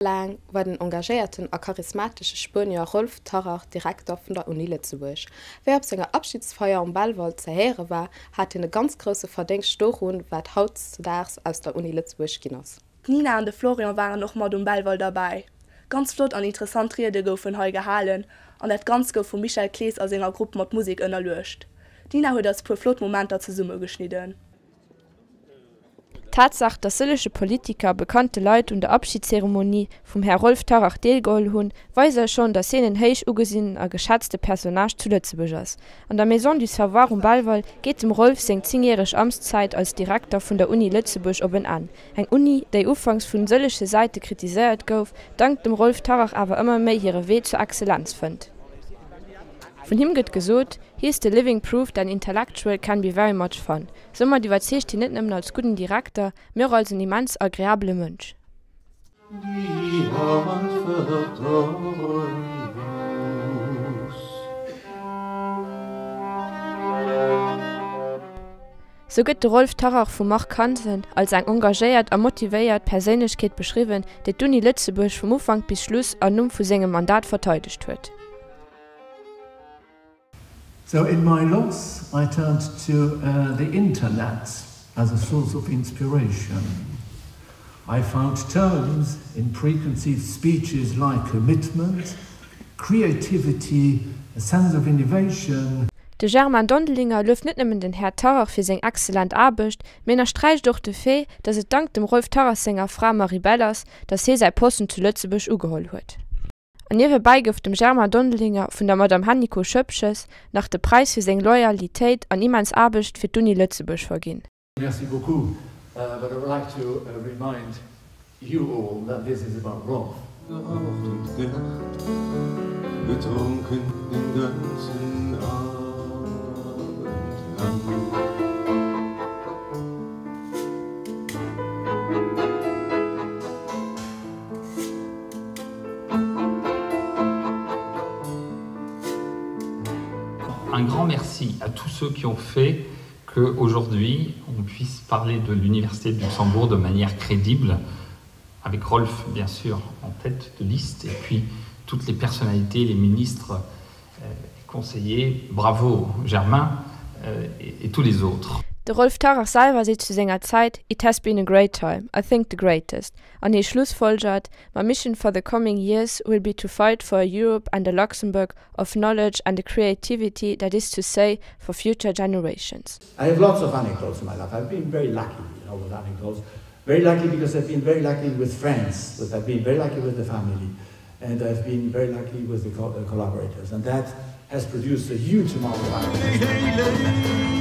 Laang war den engagéierten a charismatesche Spuenier Rolf Tarrach Direkter vun der Uni Lëtzebuerg. Wéi op senger Abschidsfeier um Belval ze héiere war, hat hien e ganz grousse Verdéngscht dorun, wat hautzedaags aus der Uni Lëtzebuerg ginn ass. D'Nina an de Florian waren och mat um Belval derbäi. Ganz flott an interessant Riede goufen hei gehalen an dat Ganzt gouf vum Michel Clees a senger Grupp mat Musek ënnerluecht. D'Nina huet eis puer flott Momenter zesummegeschnidden. D'Tatsaach, datt sëllege Politiker a bekannte Leit un der Abschiedszeremonie vum Här Rolf Tarrach deelgeholl hunn, weist eis schonn, datt hien en héich ugesinnen a geschätzte Personnage zu Lëtzebuerg ass. An der Maison du Savoir um Belval geet dem Rolf seng zéngjäreg Amtszäit als Direkter vun der Uni Lëtzebuerg op en Enn. Eng Uni, déi ufanks vun sëllege Säite kritiséiert gouf, dank dem Rolf Tarrach awer ëmmer méi hire Wee zur Exzellenz fënnt. Vun him gëtt gesot, He is the living proof that an intellectual can be very much fun. Soumat iwwerzeegt hien net nëmmen als gudden Direkter, mee och als en immens agreabele Mënsch. Die Hand verdorren muss. Sou gëtt de Rolf Tarrach vum Marc Hansen als eng engagéiert a motivéiert Perséinlechkeet beschriwwen, déi d'Uni Lëtzebuerg vum Ufank bis Schluss an Numm vu sengem Mandat verteidegt huet. So in my loss I turned to uh, the internet as a source of inspiration. I found terms in preconceived speeches like commitment, creativity, a sense of innovation. De Germain Dondelinger lueft net nëmmen den Här Tarrach fir seng exzellent Aarbecht, mee ënnersträicht och de Fait, datt et dank dem Rolf Tarrach senger Fra Marie-Belle ass, datt hie säi Posten zu Lëtzebuerg ugeholl huet. An niewebäi gouf dem Germain Dondelinger vun der Madame Hennicot Schoepges nach de Präis fir seng Loyalitéit an immens Aarbecht fir d'Uni Lëtzebuerg verginn. Merci beaucoup, but I would like to remind you all that this is about Rolf. Geraucht und gelacht, getrunken den ganzen Abend lang. Un grand merci à tous ceux qui ont fait que aujourd'hui on puisse parler de l'université de Luxembourg de manière crédible avec Rolf bien sûr en tête de liste et puis toutes les personnalités, les ministres, euh, les conseillers, bravo Germain euh, et, et tous les autres. De Rolf Tarrach selwer seet zu senger Zäit, It has been a great time, I think the greatest. An hie schlussfolgert, My mission for the coming years will be to fight for a Europe and a Luxembourg of knowledge and a creativity, that is to say, for future generations. I have lots of anecdotes in my life. I've been very lucky you know, with anecdotes. Very lucky because I've been very lucky with friends, but I've been very lucky with the family, and I've been very lucky with the co uh, collaborators. And that has produced a huge amount of anecdotes.